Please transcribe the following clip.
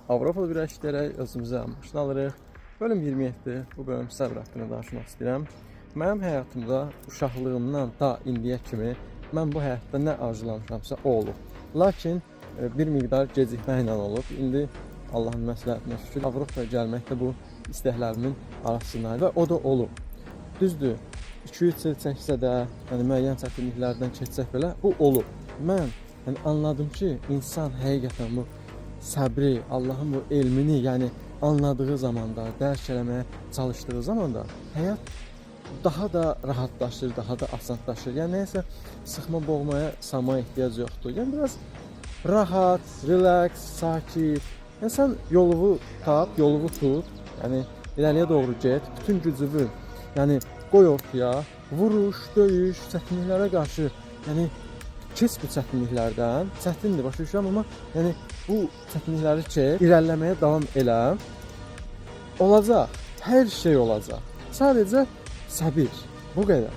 Avropada bir işləyərək özümüzə maşın alırıq. Bölüm 27. Bu bölüm səbr haqqında danışmaq istəyirəm. Mənim həyatımda uşaqlığımdan ta indiyə kimi mən bu həyatda nə arzulamışamsa o olub. Lakin bir miqdar gecikmə ilə olub. İndi Allahın məsləhətinə şükür Avropaya gəlmək də bu istəklərimin arasındaydı və o da olub. Düzdür, 2-3 il çəksə də, yəni müəyyən çətinliklərdən keçsək belə bu olub. Mən yəni anladım ki, insan həqiqətən bu səbri, Allahın bu elmini, yəni anladığı zamanda, dərk eləməyə çalışdığı zamanda həyat daha da rahatlaşır, daha da asanlaşır. Yəni nəyisə sıxma, boğmaya, salmaya ehtiyac yoxdur. Yəni biraz rahat, relax, sakit. Yəni sən yolunu tap, yolunu tut. Yəni irəliyə doğru get, bütün gücünü, yəni qoy ortaya, vuruş, döyüş, çətinliklərə qarşı, yəni keç bu çətinliklərdən. Çətindir, başa düşürəm, amma yəni bu çətinlikləri keç, irəliləməyə davam elə. Olacaq. Hər şey olacaq. Sadəcə səbir. Bu qədər.